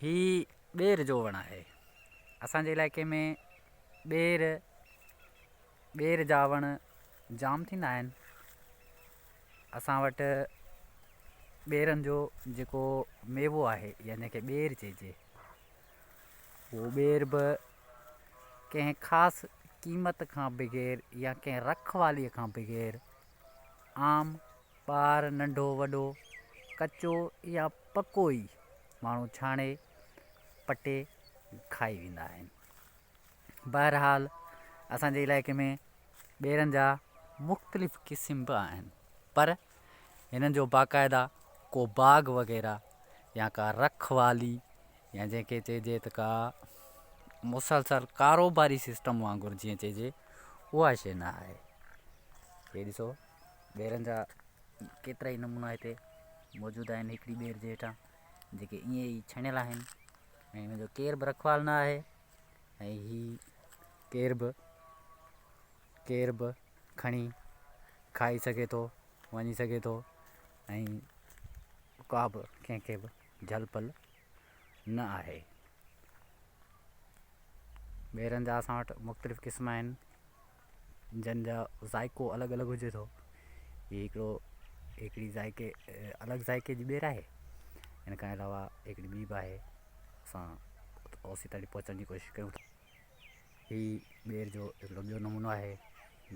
هي ٻير جو وڻ آهي. اسان جي علائقي ۾ ٻير ٻير جا وڻ جام ٿيندا آهن. اسان وٽ ٻيرن جو جيڪو ميوو آهي يا جنهن کي ٻير چئجي اهو ٻير به ڪنهن خاص قيمت کان بغير يا ڪنهن رکواليء کان بغير عام ٻار ننڍو وڏو، ڪچو يا پڪو ئي ماڻهو ڇاڻي پٽي کائي ويندا آهن. بهرحال اسان جي علائقي ۾ ٻيرن جا مختلف قسم به آهن پر هنن جو باقاعده ڪو باغ وغيره يا ڪا رکوالي يا جنهن کي چئجي ته ڪا مسلسل ڪاروباري سسٽم وانگر جيئن چئجي اها شيء نه آهي. هي ڏسو ٻيرن جا ڪيترا ئي نمونا هتي موجود آهن هڪڙي ٻير جي هيٺان جيڪي ائين ئي ڇڻيل آهن ۽ هن جو ڪير به رکوال نه آهي ۽ هي ڪير به ڪير به کڻي کائي سگهي ٿو وڃي سگهي ٿو ۽ ڪا به ڪنهن کي به جهل پل نه آهي. ٻيرن جا اسان وٽ مختلف قسم آهن جن جا ذائقو الڳ الڳ هجي ٿو. هي هڪڙو هڪڙي ذائقي الڳ ذائقي جي ٻير آهي ان کان علاوه هڪڙي ٻي به آهي اسان اوسي تائين پهچڻ جي ڪوشش ڪيون ٿا. هي ٻير جو هڪڙو ٻيو نمونو آهي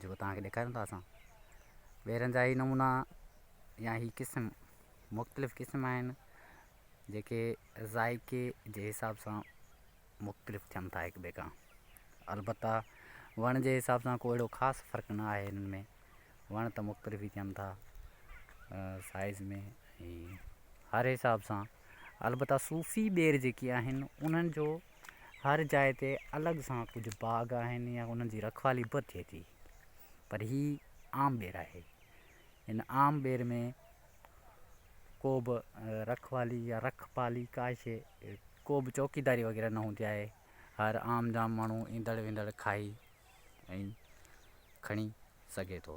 جيڪو توهان کي ڏيکاريون ٿا اسان. ٻيرن جا هي نمونا يا هي قسم مختلف قسم آهن جيڪي ذائقي جي حساب سان مختلف ٿين ٿا هڪ ٻئي کان. البته وڻ جي حساب سان ڪو اهڙو خاص فرق نه آهي هنن ۾ وڻ ته مختلف ئي ٿين ٿا سائيز ۾ ۽ هر حساب سان البته صوفي ٻير جيڪي آهن انهن جو هر جاء تي الڳ سان ڪجهه باغ آهن يا انهن جي رکوالي به ٿئي ٿي پر هي عام ٻير آهي هن عام ٻير ۾ ڪو به رکوالي يا رکپالي ڪا شيء ڪو به چوڪيداري وغيره نه هوندي آهي. هر عام جام ماڻهو ايندڙ ويندڙ کائي ۽ کڻي سگهي ٿو.